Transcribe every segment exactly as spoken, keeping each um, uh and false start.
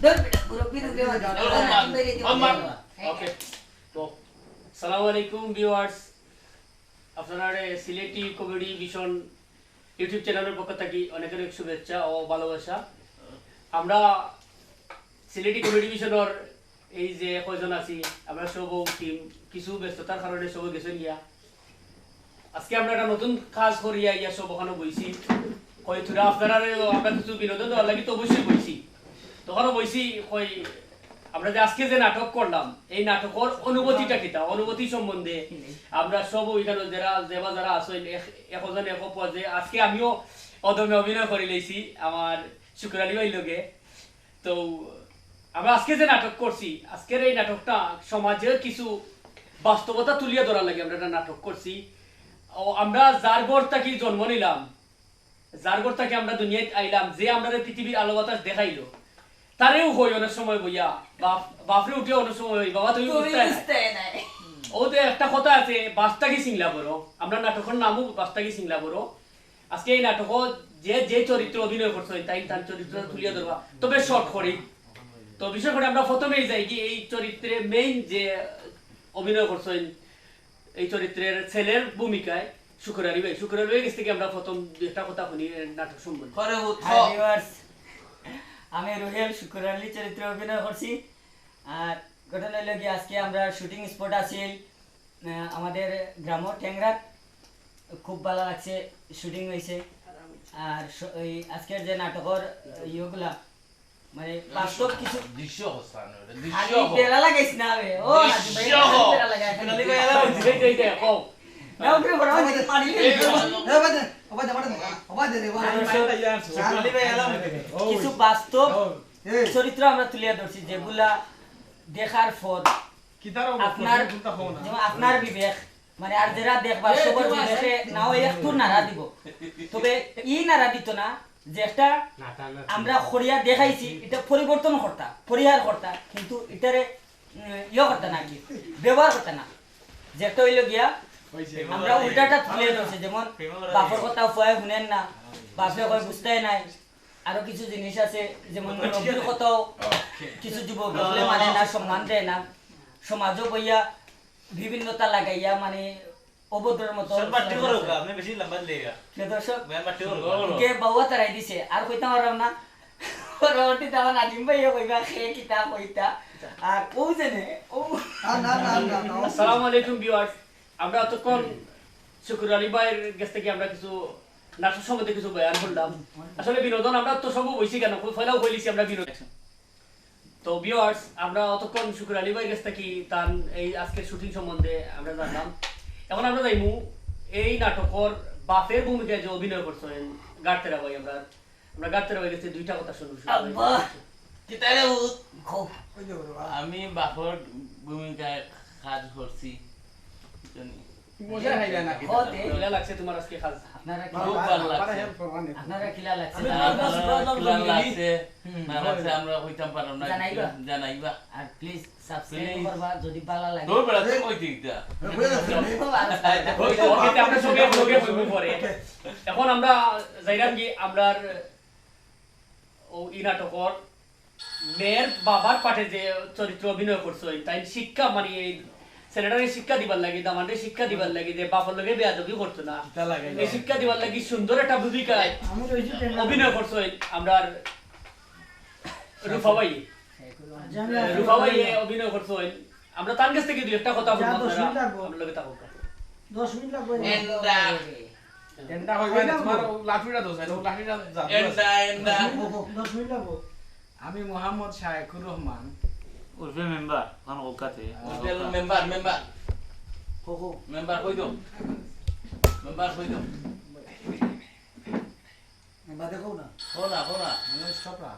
ধর বেটা, মুরব্বির উপরে মাথা। ওকে। তো, সালামু আলাইকুম ভিউয়ার্স, আপনারারে সিলেটি কমেডি ভিশন ইউটিউব চ্যানেলের পক্ষ থাকি অনেক অনেক শুভেচ্ছা ও ভালোবাসা। আমরা সিলেটি কমেডি ভিশনর এই যে কয়জন আছি, আমরা সব টিম কিছু ব্যস্ততার কারণে সব গেছইন গিয়া। আজকে আমরা একটা নতুন কাজ করিয়া ইয়া সব ওখানো বইছি। কই তোরা আপনারারে আমরা কিছু বিনোদন দেওয়ার লাগি তো অবশ্যই বইছি। তখনও বইছি কই আমরা যে আজকে যে নাটক করলাম, এই নাটকর অনুভূতিটা কিতা, অনুভূতি সম্বন্ধে আমরা সব ওইখানে যারা, যেবা যারা আছইন, এক-, একজন এক অপর যে আজকে আমিও অদমে অভিনয় করি লইছি আমার শুকুর আলী ভাইর লগে। তো আমরা আজকে যে নাটক করছি, আজকের এই নাটকটা সমাজের কিছু বাস্তবতা তুলিয়া ধরার লাগি আমরা একটা নাটক করছি। ও, আমরা যার ঘর থাকি জন্ম নিলাম, যার ঘর থাকি আমরা দুনিয়াত আইলাম, যে আমরারে পৃথিবীর আলো বাতাস দেখাইলো, তারেও কই অনেক সময় বইয়া, বাপ, বাপরে উঠিয়া অনেক সময় কই, "বাবা, তুমি তুমি বুঝতে নাই।" বুঝতে নাই। ও তো একটা কথা আছে, "বাস থাকি সিংলা বড়।" আমরা নাটকর নামও "বাস থাকি সিংলা বড়।" আজকে এই নাটকও যে, যে চরিত্র অভিনয় করছইন, তাইন তান চরিত্র তুলিয়া ধরবা। তবে শর্ট করি। তো বিশেষ করি আমরা প্রথমেই যাই কি এই চরিত্রে মেইন যে অভিনয় করছইন, এই চরিত্রের ছেলের ভূমিকায় শুকুর আলী ভাই। শুকুর আলী ভাইর গেছ থাকি আমরা প্রথম দুই একটা কথা হুনি এই নাটক সম্বন্ধে। করে উৎস। হাই ভিউয়ার্স, আমি রুহেল শুকুর আলী চরিত্রে অভিনয় করছি। আর ঘটনা হইল কি, আজকে আমরা শুটিং স্পট আছিল, আহ, আমাদের গ্রাম টেংরাত। খুব ভালা লাগছে, শুটিং হইছে। আর স-, ওই আজকের যে নাটকর ইয়েগুলা, মানে, বাস্তব কিছু দৃশ্য হস্তান, ওটা দৃশ্য খালি হো। বেড়া লাগাইস না বে। ও, দৃশ্য রাজু ভাই, হো। বেড়া লাগায় খালি। সোনালী ভাই, এলা এই যে, এই যে, কও। না, উপরে বড় হইছে, পানি এই নেই। ভাই। এ, বাদ দে, ও বাদ দে, বাদ দে, ও বাদ দে রে, বাদ দে। আর ওই সব সোনালী ভাই, এলা। কিছু বাস্তব এই। চরিত্র আমরা তুলিয়া ধরছি, যেগুলা দেখার পর কিতার অবস্থা? আপনার, কোনটা হও না? যেমন আপনার বিবেক, মানে, আর যারা দেখবা, এই, সবার ঠিক আছে। বিবেকে নাও একটু নাড়া দিব। তবে ই নাড়া দিত না, যে একটা নাটা নাটি। আমরা করিয়া দেখাইছি, এটা পরিবর্তন করতা, পরিহার করতা, কিন্তু এটারে, উম, ইয়ে করতা না কি, ব্যবহার করতা না। যে একটা হইল গিয়া, ওই যে আমরা উল্টাটা তুলে ধরছি, যেমন বাপর কথা ফুয়ায় হুনেন না, বাপে কয় বুঝতে নাই, আরো কিছু জিনিস আছে, যেমন মুরব্বির কথাও কিছু যুবক বললে মানে না, সম্মান দেয় না, সমাজও বইয়া বিভিন্নতা লাগাইয়া, মানে, অভদ্রর মতো। সব বাট্টি করো গা, আপনি বেশি লম্বা দিলে গা। প্রিয় দর্শক, ভাই, বাট্টি করো গা। কে বাউয়া তারাই দিছে, আর কইতাম পারলাম না। পরবর্তীতে আমার নাজিম ভাইও কইবা, "খে কিতা কইতা?" আর ও জানে, ও। আর না, না, না, না, ও আসসালামু আলাইকুম ভিউয়ার্স, আমরা এতক্ষণ শুকুর আলী ভাইর গেছ থাকি আমরা কিছু নাটক সম্বন্ধে কিছু বয়ান করলাম। আসলে বিনোদন আমরা তো সব বইছি কেন, পয়লাও বইলিছি আমরা বিনোদন। তো ভিউয়ার্স, আমরা অতক্ষণ শুকুর আলী ভাইর গেছ থাকি তান এই আজকের শুটিং সম্বন্ধে আমরা জানলাম। এখন আমরা যাইমু এই নাটকর বাপের ভূমিকায় যে অভিনয় করছইন গাড়তেরা ভাই, আমরা, আমরা গাড়তেরা ভাইর গেছ থাকি দুইটা কথা শুনবো। আব্বা। কিতা রে ভূত? কও। আমি বাপর ভূমিকায় কাজ করছি। মজা খাইলা না? হতে। কিলা লাগছে তোমার আজকে কাজ? আপনারা কি, খুব ভালা লাগছে। আপনারা কিলা লাগছে? আমি আপনারা কিলা লাগছে? হুম। না লাগছে, আমরা কইতাম পারলাম না। জানাইবা? জানাইবা। আর প্লিজ সাবস্ক্রাইব করবা যদি ভালা লাগে। তোর বেলা তো কইতে দিতা। ওকে, আমরা সঙ্গে সঙ্গে কইবো পরে। এখন আমরা যাইরাম কি, আমরার ও ই নাটকর মেয়ের বাবার পাঠে যে চরিত্র অভিনয় করছইন, তাইন শিক্ষা, মানে, এই ছেলেটারে শিক্ষা দিবার লাগি, দামানরে শিক্ষা দিবার লাগি যে বাপর লগে বেয়াদবি করতো না, এই শিক্ষা দিবার লাগি সুন্দর একটা ভূমিকায় অভিনয় করছইন আমরার রূপা ভাই। রূপা ভাই অভিনয় করছইন। আমরা তান গেছ থাকি দুই একটা কথা হুনতাম, দশ মিনিট লাগবো। আমরার লগে থাকো। দশ মিনিট লাগবো। এন্ডা। এন্ডা হইবা না, তোমার লাঠিটা দোষ, লাঠিটা জাদু আছে। এন্ডা, এন্ডা। দশ মিনিট লাগবো। আমি মোহাম্মদ শায়েকুর রহমান। উর্ফে মেম্বার, খান কলকাতে। উর্ফে মেম্বার, মেম্বার। কো, কো। মেম্বার কই দো? মেম্বার কই দো? মেম্বার দেখো না। কো না, কো না। মানে স্টপ না।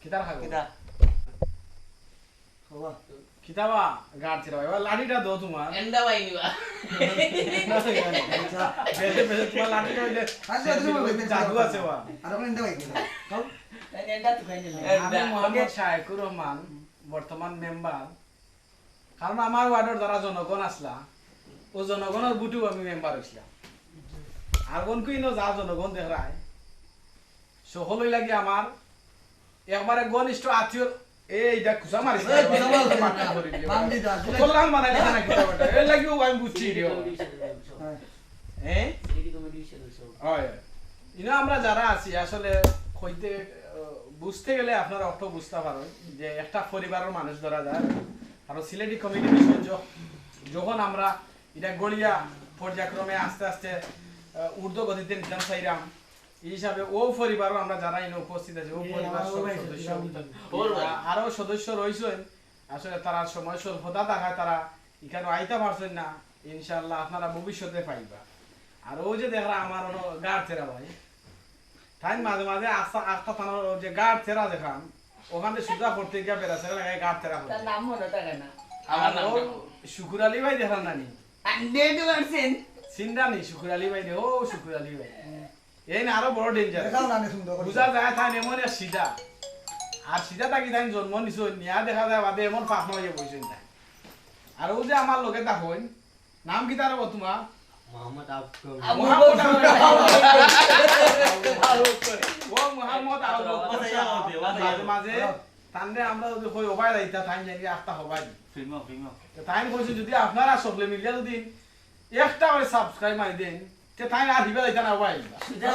কিতার খাগো? কিতা? বাবা। কিতাবা গাড় ছেড়ে ভাই, লাঠিটা দো তোমার। এন্ডা ভাই নিবা। বেশি, বেশি তোমার লাঠিটা হইলে আচ্ছা, তুমি বলবে, জাদু আছে বা। আর ওখানে এন্ডা ভাই নিবা। তাই এন্ডা তো খাই নিলে। আমি এন্ডা। মোহাম্মদ শায়েকুর রহমান, বর্তমান মেম্বার। কারণ আমার ওয়ার্ডর যারা জনগণ আসলা, ও জনগণের ভোটেও আমি মেম্বার হইছিলাম। আর কোন কুইনো যা জনগণ দেখরায়, সকলই লাগি আমার একবারে ঘনিষ্ঠ আত্মীয়। এই দেখ, খুশা মারিস না, এই, খুশা মারিস না। মারতে পারি নি। মান্ডি দা, আসলে কল্যাণ বানাই দিছে না কিতা বেটা? এর লাগিও আমি বুঝছি রে। হ্যাঁ। হ্যাঁ? সিলেটি কমিটির সদস্য। হয়। ইনো আমরা যারা আছি, আসলে কইতে, আহ, বুঝতে গেলে আপনারা অত বুঝতে পারেন যে একটা পরিবারের মানুষ ধরা যায়। আর সিলেটি কমিটির বিষয় য-, যখন আমরা এটা গড়িয়া পর্যায়ক্রমে আস্তে আস্তে, আহ, ঊর্ধ্ব গতিতে নিতাম চাইরাম, এই হিসাবে ও পরিবারও আমরা যারা ইনো উপস্থিত আছি, ও এই পরিবার আমার সব ওই ভাই, সদস্য, ওই ভাই। আ-, আরো সদস্য রইছইন। আসলে তারা সময় স্বল্পতা থাকায় তারা এখানে আইতা পারছইন না। ইনশাআল্লাহ আপনারা ভবিষ্যতে পাইবা। আর ও যে দেখরা আমার হলো গাড় তেরা ভাই, তাই মাঝে মাঝে আস্তা, আস্তা থানার যে গাড় তেরা দেখাম, ওখানে সুজা পড়তে গিয়া বেড়া ছেড়ে লাগায় গাড় তেরা তার পড়তে। নাম মনে থাকে না। আমার আর নাম ও দেখো। শুকুর আলী ভাই দেখরা নানি? Hundred percent. সিন্দানি শুকুর আলী ভাই রে, ও শুকুর আলী ভাই। এই না আরো বড় ডেঞ্জার। দেখাও না, নে সুন্দর করে। বুঝা যায় তাই এমন এক সিধা। আর সিধা থাকি তাই জন্ম নিছো, নিয়া দেখা যায় বাদে এমন পাকনা হইয়া বইছইন তাই। আর ও যে আমার লগে তা হইন, নাম কিতা রে বা তোমার? মোহাম্মদ আবু বকর। আবু মোহাম্মদ বকর। আবু বকর। ও মোহাম্মদ আবু বকর। মাঝে মাঝে, মাঝে মাঝে তানরে আমরা যদি কই ওবায় যাইতা, তাই জানি আস্তা হবাই। Film, film. তো তাই কইছে যদি আপনারা সকলে মিলিয়া যদি একটা করে সাবস্ক্রাইব মারি দেন, তে তাই আর হিবা যাইতা না ওবায়। সুজা।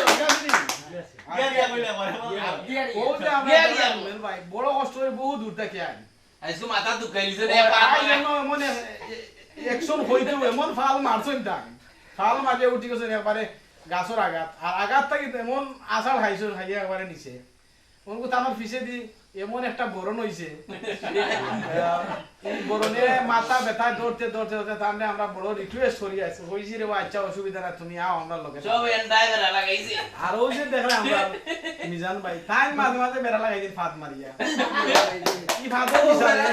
ঠিক আছে নি? দিয়া দিয়া কইলে আমার। দিয়া দিয়া। ও যে আমরা দিয়া দিয়া। রুবেল ভাই, বড় কষ্ট করে বহু দূর থেকে আই। আইসু মাথা দুখাইলিছে রে, ও, পার আই মারা। এমন, এমন এ-, এ-, অ্যাকশন হইতে এমন ফাল মারছইন তাই। ফাল মারিয়া উঠি গেছইন একবারে গাছর আগাত। আর আগাত থাকি এমন আছাড় খাইছইন, খাইয়া একবারে নিচে। ওর কথা আমার পিছে দি এমন একটা বরণ হইছে। আহ, এই বরণে মাথা ব্যথা ধরতে, ধরতে, ধরতে তাহলে আমরা বড় রিকোয়েস্ট করি আছি। কইছি রে বা, আচ্ছা, অসুবিধা না, তুমি আও আমরা লগে। সব এন্ডায় বেড়া লাগাইছে। আর ও যে দেখলে আমরা মিজান ভাই, তাই মাঝে মাঝে বেড়া লাগাই দিন ফাঁদ মারিয়া। কি ফাঁদ বিচারে?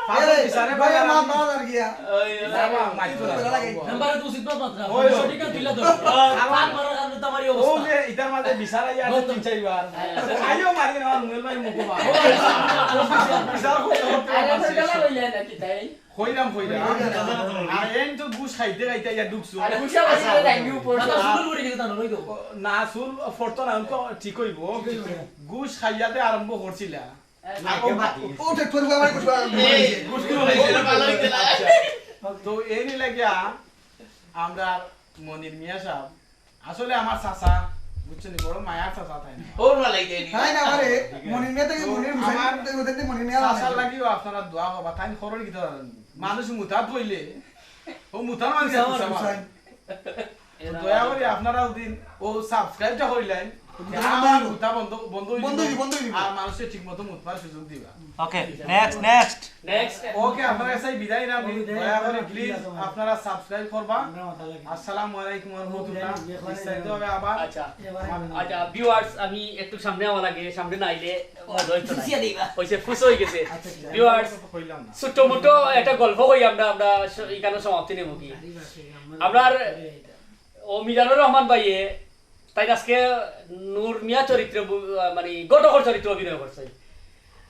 ফাঁদ বিচারে ভাই, আমার মাথা আর গিয়া। ওই, ওই। বাবা, মাইক তো বেড়া লাগাই। নাম্বারে তো উচিত না মাত্রা। ওই, ওই। সঠিক দিলা তো। আমার ফাঁদ মারার কারণে তো আমার এই ও অবস্থা। যে ইতার মাঝে বিচার আইয়া আছে তিন চারবার। আইও মারি না, আমার মুয়েল ভাই মুখো মার। বিচার করতে করতে আরে, আমার তো শেষ। গেল হইলে নাকি তাই? কইলাম, কইলাম। কইলাম। আর এন তো ঘুষ খাইতে খাইতে আইয়া ঢুকছো। আর ঘুষা বাজি করে যাইনি উপর। না, না, চুল পড়ে গেছে, তা নয় তো। না, চুল পড়তো না, এখন তো ঠিক হইবো। ঠিক হইবো। ঘুষ খাইয়াতে আরম্ভ করছিলা। ও, ও, ও, ঠিক করবো, আমার ঘুষ খাওয়া আরম্ভ এই, হয়েছে। ঘুষ খাওয়া হয়েছে, এটা ভালো হইছে না। আচ্ছা। তো এই নিয়ে লাগিয়া আমরা মনির মিয়া সাহেব, আসলে আমার চাচা, বুঝছেন নি, বড় মায়ার চাচা তাই না? ওর মালাই দেয়নি। তাই না, আরে, মনির মিয়া থেকে তো মনির হুসেন আমার থেকে ওদের থেকে মনির মিয়া চাচার লাগে। লাগিও আপনারা দোয়া করবা, তাই খরচ কিতা জানেন? মানুষ মুতাত বইলে, ও মুতার মানুষ হুসেন, হুসেন। তো দয়া করে আপনারা ওদিন ও সাবস্ক্রাইবটা করিলেন। মুতা আমার বন্ধ। মুতা বন্ধ, বন্ধ হইব। বন্ধ হইব, বন্ধ হইব। আর মানুষের ঠিক মতো মুতবার সুযোগ দিবা। ওকে, নেক্সট, নেক্সট। নেক্সট। ওকে, আপনারা কাছে বিদায় না, দয়া করে প্লিজ আপনারা সাবস্ক্রাইব করবা। আসসালামু আলাইকুম ওয়া রাহমাতুল্লাহ। বিস্তারিত হবে আবার। আচ্ছা। আচ্ছা, ভিউয়ার্স, আমি একটু সামনে আওয়া লাগে, সামনে না আইলে মজা হইতো না। ফুসিয়া দিবা। হইছে, ফুস হয়ে গেছে। আচ্ছা, আচ্ছা। ভিউয়ার্স, কইলাম না। ছোট্ট মোটো একটা গল্প কই আমরা, আমরা স-, এখানে সমাপ্তি নেব কি? আমরা ও মিজানুর রহমান ভাইয়ে তাই আজকে নূর মিয়া চরিত্রে বু-, আহ, মানে ঘটকর চরিত্রে অভিনয় করছে।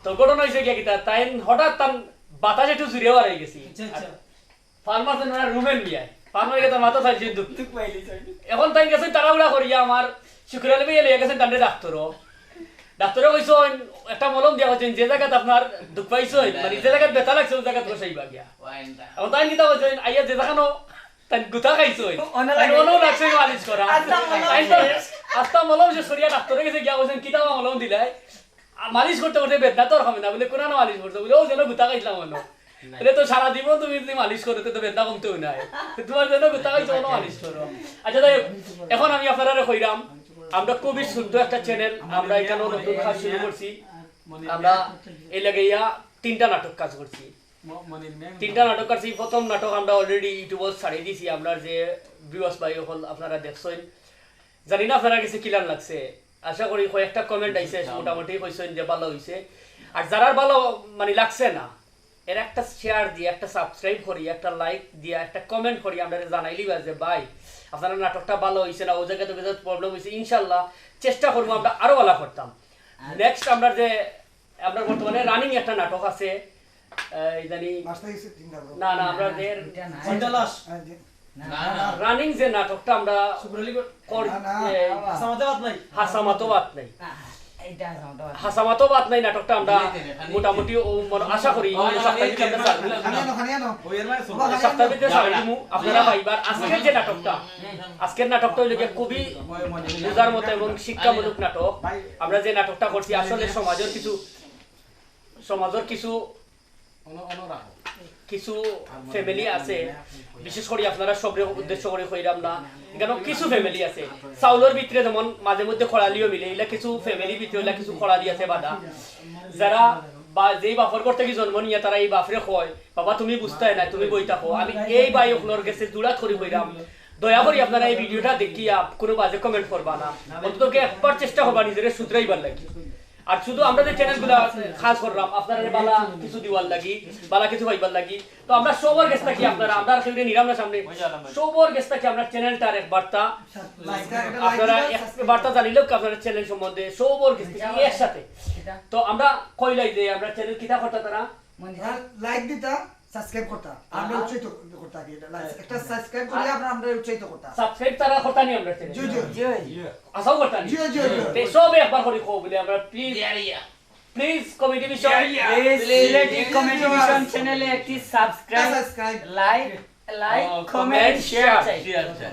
তো ঘটনা হইছে গিয়া কিতা, তাই হঠাৎ তান বাতাস একটু জুড়ে বার হয়ে গেছি। আচ্ছা, আচ্ছা। ফার্মার জন্য রুমেন মিয়া। ফার্মার গেছে মাথা চাইছে দুঃখ। দুঃখ পাইলি চাইলি। এখন তাই গেছে তাড়াহুড়া করিয়া আমার শুক্র আলী ভাই লইয়া গেছেন তানরে ডাক্তারও। ডাক্তারে কইছইন, একটা মলম দিয়া কইছইন, যে জায়গাত আপনার দুখ পাইছইন, মানে যে জায়গাত ব্যথা লাগছে, ওই জায়গাত বসাইবা গিয়া। ওয়াইন দা। এখন তাই কিতা কইছইন, আইয়া যে জায়গানো তাই গুতা খাইছইন। অনে তাই লাগে। অনেও লাগছে মালিশ করা। আস্তা মলম তাই তো শেষ। আস্তা মলম শেষ করিয়া ডাক্তারে গেছে গিয়া কইছইন, "কিতা বা মলম দিলাই?" আর মালিশ করতে করতে বেদনা তো আর কমে না, বলে, "কোন না মালিশ করতে?" বলে, "ও যেন গুতা খাইছিলাম অন্য।" বলে, "তো সারা জীবন তুমি যদি মালিশ করো, তো বেদনা কমতেও নাই। তো তোমার জন্য গুতা খাইছো, অন্য মালিশ করো।" আচ্ছা, যাই হোক, এখন আমি আপনারারে কইরাম, আমরা খুবই ছোট্ট একটা চ্যানেল, আমরা এখানে নতুন কাজ শুরু করছি। আমরা এই লাগাইয়া তিনটা নাটক কাজ করছি। ম-, মনির মিয়া তিনটা নাটক করছি। প্রথম নাটক আমরা already YouTube-ও ছাড়িয়ে দিছি। আমরা যে ভিউয়ার্স ভাই অকল আপনারা দেখছেন, জানি না আপনারা গেছে কিলান লাগছে। আশা করি কয়েকটা কমেন্ট আইছে, মোটামুটি কইছেন যে ভালো হইছে। আর যারার ভালো মানে লাগছে না, এর একটা শেয়ার দিয়ে, একটা সাবস্ক্রাইব করি, একটা লাইক দিয়া, একটা কমেন্ট করি, আমরা জানাইলিবা যে ভাই, আপনারা নাটকটা ভালো হইছে না, ও জায়গাতে বেজাত প্রবলেম হইছে। ইনশাল্লাহ চেষ্টা করবো আমরা আরো ভালো করতাম। আর নেক্সট আমরা যে আমরা বর্তমানে রানিং একটা নাটক আছে, এই জানি মাস্টার ইসে তিনটা bro। না, না, আমরা দের এটা না। ঘন্টা লাশ। হ্যাঁ, জি। রানিং যে নাটকটা আমরা কর-, না, না, এ, বাবা। হাসামাতো বাত নাই। হাসামাতো বাত নাই। না, এইটা হাসামাতো বাত নাই। হাসামাতো বাত নাই নাটকটা আমরা মোটামুটি ও মন-, আশা করি এই সপ্তাহের ভিতরে আমরা ছাড়বো। খানি আনো, খানি আনো। বাবা, খানি আনো। সপ্তাহের ভিতরে ছাড়বো, আপনারা পাইবা। আজকের যে নাটকটা, আজকের নাটকটা হইলো গিয়া খুবই বুঝার মতো এবং শিক্ষামূলক নাটক। আমরা যে নাটকটা করছি, আসলে সমাজের কিছু, সমাজের কিছু কিছু ফ্যামিলি আছে, বিশেষ করি আপনারা সবরে উদ্দেশ্য করি কইরাম না, কেন কিছু ফ্যামিলি আছে, চাউলর ভিতরে যেমন মাঝে মধ্যে খড়ালিও মিলে, ইলা কিছু ফ্যামিলি ভিতরে ইলা কিছু খড়ালি আছে বাধা, যারা বা যেই বাপর ঘর থাকি জন্ম নিয়া তারা এই বাপরে কয়, "বাবা, তুমি বুঝতায় না, তুমি বই থাকো।" আমি এই ভাই অকলর গেছে জুড়াত করি কইরাম, দয়া করি আপনারা এই ভিডিওটা দেখিয়া কোনো বাজে কমেন্ট করবা না, অন্তত একবার চেষ্টা করবা নিজেরে শুধরাইবার লাগি। আর শুধু আমরা যে চ্যানেলগুলা কাজ করলাম, আপনারা বালা কিছু দিবার লাগি, বালা কিছু পাইবার লাগি, তো আমরা সবার গেছ থাকি আপনারা, আমরা আর কেউরে নিরাম না সামনে, সবার গেছ থাকি আমরা চ্যানেলটার এক বার্তা, আপনারা এক বার্তা জানিলেও কি আপনারা চ্যানেল সম্বন্ধে সবার গেছ থাকি একসাথে। তো আমরা কইলাই যে আমরা চ্যানেল কিতা করতা তারা, লাইক দিতা, সাবস্ক্রাইব করতা, আমরা উৎসাহিত করতা কি, এটা লাইক, একটা সাবস্ক্রাইব করিয়া আপনারা আমরা উৎসাহিত করতা। সাবস্ক্রাইব তারা করতা নি আমরা চ্যানেল? জি, জি। জি, জি। আশাও করতা নি? জি, জি, জি। তে সবে একবার করি কও বলে আমরা please, please comedy vision, please Sylheti comedy vision চ্যানেলে একটি subscribe, subscribe. Like, like, comment, share চাই। শেয়ার চাই।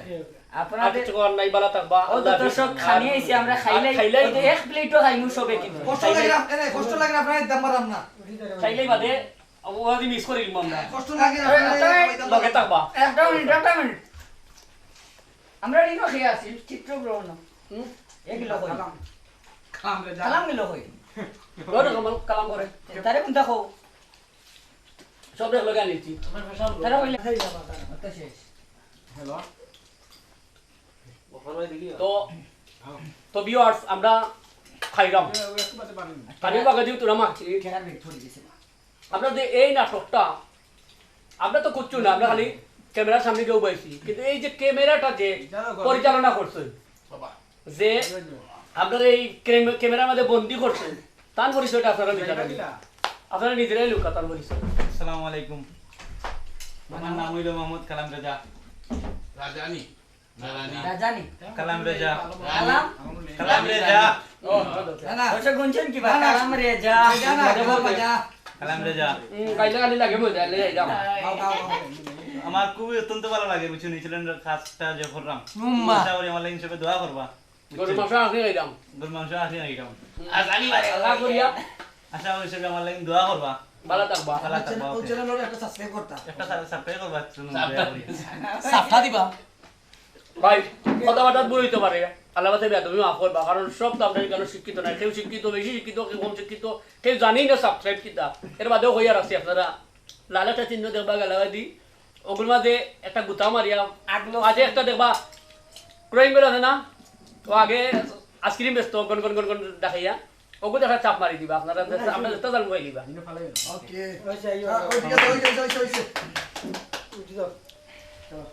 আপনাদের আর কিছু করার নাই, বালা থাকবা। ও আল্লাহ হাফেজ। দর্শক, খানি আইছি আমরা, খাইলাই, খাইলাই। ওই তো এক প্লেটও খাইমু সবে কিন্তু। কষ্ট লাগে না, এ, কষ্ট লাগে না, আপনারা একদম মারাম না। খাইলাই বাদে ও আজি মিস করি দিমু আমরা। কষ্ট লাগে না, এ, আপনারা এটা একদম লগে থাকবা। একটা মিনিট, একটা মিনিট। আমরা ঋণ খেয়ে আছি, চিত্রগ্রহণ। হুম? এক লোক হই। কালাম রে যা। কালাম গেল কই? বড় কালাম, কালাম করে। তারে কোনটা কও? সব এক লগে আনিছি। তারা কইলে, আচ্ছা, শেষ। হ্যালো। তো, তো ভিউয়ার্স, আমরা খাইলাম। খালি বাগে দিও তোরা মাখছি। আমরা যে এই নাটকটা, আমরা তো কিচ্ছু না, আমরা খালি ক্যামেরার সামনে গিয়ে উবাইছি, কিন্তু এই যে ক্যামেরাটা যে পরিচালনা করছে, যে আপনারা এই ক্যাম-, ক্যামেরার মধ্যে বন্দি করছে, তার পরিচয়টা আপনারা দিতে পারেন। আপনারা নিজেরাই লুকা তার পরিচয়। আসসালামু আলাইকুম, আমার নাম হইল মোহাম্মদ কালাম রেজা। রাজানি। রাজানি। কালাম রেজা। কালাম? কালাম রেজা। ও, না, না। ওটা গুনছেন কি বা? না, না। কালাম রেজা। রেজা না, রেজা, রেজা। কালাম রেজা। হুম, কাইলে কালি লাগে মজা, লে যাইলাম। খাও, খাও, খাও। আমার খুবই অত্যন্ত ভালো লাগে, বুঝছেন, এই চ্যানেলের কাজটা যে করলাম। উম্মা। আশা করি আমার লাগি সবে দোয়া করবা। গরুর মাংস আখনি খাইলাম। গরুর মাংস আখনি খাইলাম। আল্লাহ করিয়া। আশা করি সবে আমার লাগি দোয়া করবা। ভালো থাকবা। ভালো থাকবা, ওই ওকে। চ্যানেলটা একটা সাবস্ক্রাইব করতা। একটা সা-, সাবস্ক্রাইব করবা, চ্যানেল দয়া করি। সাবটা দিবা। ভাই, কথাবার্তা ভুল হইতে পারে। আল্লাহ বাঁচাইবে, তুমি মাফ করবা। কারণ সব তো আমরা এখানে শিক্ষিত নাই। কেউ শিক্ষিত, বেশি শিক্ষিত, কেউ কম শিক্ষিত, কেউ জানেই না সাবস্ক্রাইব কিতা। এর বাদেও হইয়া রাখছি আপনারা। লাল একটা চিহ্ন দেখবা গালাগাদি। ওগুর মাঝে একটা গুতা মারিয়া, আগলো মাঝে একটা দেখবা, ক্রয়িং বেল আছে না? তো আগে আইসক্রিম বেচতো, গন গন গন গন দেখাইয়া। ওগুলো একটা চাপ মারি দিবা, আপনারা, আমরা যেটা জানবো, দিবা। ওকে। ওই যে, ওই যে, ওই যে, ওই যে, ওই যে। উঠি যাও। চলো।